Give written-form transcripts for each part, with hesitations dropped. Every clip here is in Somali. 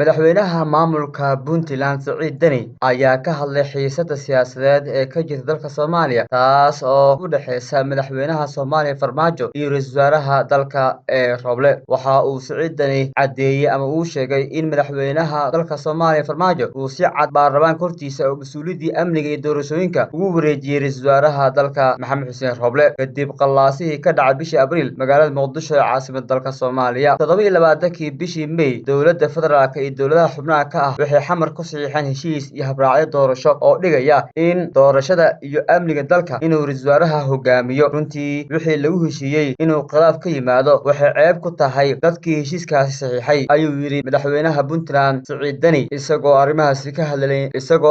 Madaxweynaha maamulka Puntland Siciid Deni ayaa ka hadlay xiisadda siyaasadeed ee ka jirta dalka Soomaaliya, taas oo u dhaxaysa madaxweynaha Soomaaliya Farmaajo iyo ra'iisul wasaaraha dalka ee Roble. Waxa uu Siciid Deni caddeeyey ama uu sheegay in madaxweynaha dalka Soomaaliya Farmaajo uu si cad baarlamaanka hortiisa oo mas'uuliyaddii amniga iyo doorashooyinka ugu wareejiyey ra'iisul wasaaraha dalka Maxamed Xuseen Roble kadib qallaasihii ka dhacay bishii Abriil magaalada Muqdisho ee caasimadda dalka Soomaaliya. 27-kii bishii May, dowladda federaalka iyo dowladaha xubnaha ka ah waxay Xamar ku saxiixeen heshiis iyo habraacyo doorasho oo dhigaya in doorashada iyo amniga dalka inuu ra'iisul wasaaraha hogaamiyo. Runtii wixii lagu heshiiyey inuu khilaaf ka yimaado waxay ceeb ku tahay dadkii heshiiskaasi saxiixay, ayuu yidhi madaxweynaha Puntland Siciid Deni. Isagoo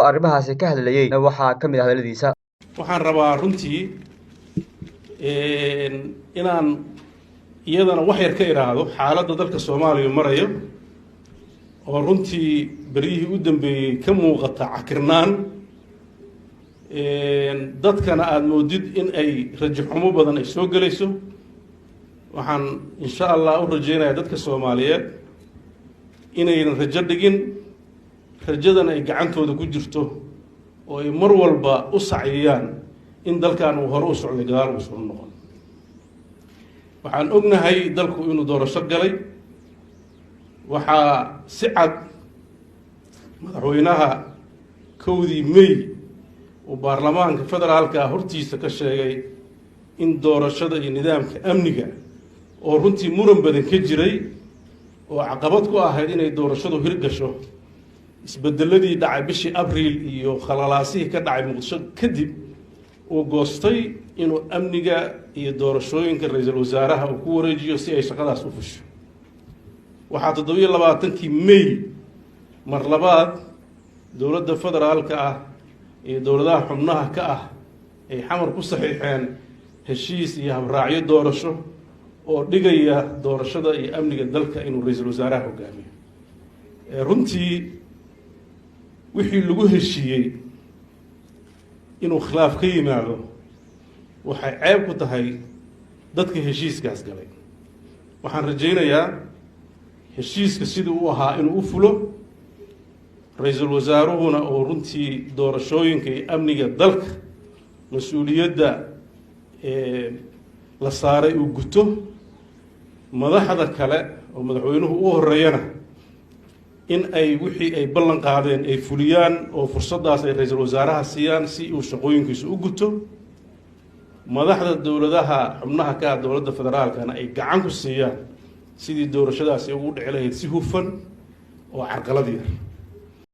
arrimahaasi ka hadlayeyna waxaa ka mid ah hadalladiisa: Waxaan rabaa runtii inaan iyadana wax yar ka idhaahdo xaaladda dalka Soomaaliya marayo, oo runtii beryihii u dambeeyey ka muuqata cakirnaan, dadkana aada moodid in ay rajo xumo badan ay soo gelayso. Waxaan insha Allah u rajeynayaa dadka Soomaaliyeed inaynan rajo dhigin, rajadana ay gacantooda ku jirto oo ay mar walba u sacyiyaan in dalkan uu hore u socday, gadaal uusan u noqon. Waxaan ognahay dalku inuu doorasho galay. Waxaa si cad madaxweynaha 1dii May uu baarlamaanka federaalka hortiisa ka sheegay in doorashada iyo nidaamka amniga, oo runtii muran badan ka jiray oo caqabad ku ahayd inay doorashadu hirgasho, isbedeladii dhacay bishii Abriil iyo khalalaasihii ka dhacay Muqdisho kadib, uu goostay inuu amniga iyo doorashooyinka ra-iisul wasaaraha uu ku wareejiyo si ay shaqadaas u fusho. Waxaa 27-kii May mar labaad dowladda federaalka ah iyo dowladaha xubnaha ka ah ay Xamar ku saxiixeen heshiis iyo habraacyo doorasho oo dhigaya doorashada iyo amniga dalka inuu ra-iisul wasaaraha hogaamiyo. Runtii wixii lagu heshiiyey inuu khilaaf ka yimaado waxay ceeb ku tahay dadka heshiiskaas galay. Waxaan rajaynayaa heshiiska sidii u ahaa inuu u fulo, ra-iisul wasaaruhuna oo runtii doorashooyinka iyo amniga dalka mas-uuliyadda la saaray uu guto, madaxda kale oo madaxweynuhu u horeeyana in ay wixii ay ballan qaadeen ay fuliyaan, oo fursaddaas ay ra-iisul wasaaraha siiyaan si uu shaqooyinkiisu u guto, madaxda dowladaha xubnaha ka ah dowladda federaalkana ay gacan ku siiyaan sidii doorashadaasi ugu dhici lahayd si hufan oo carqalad yar.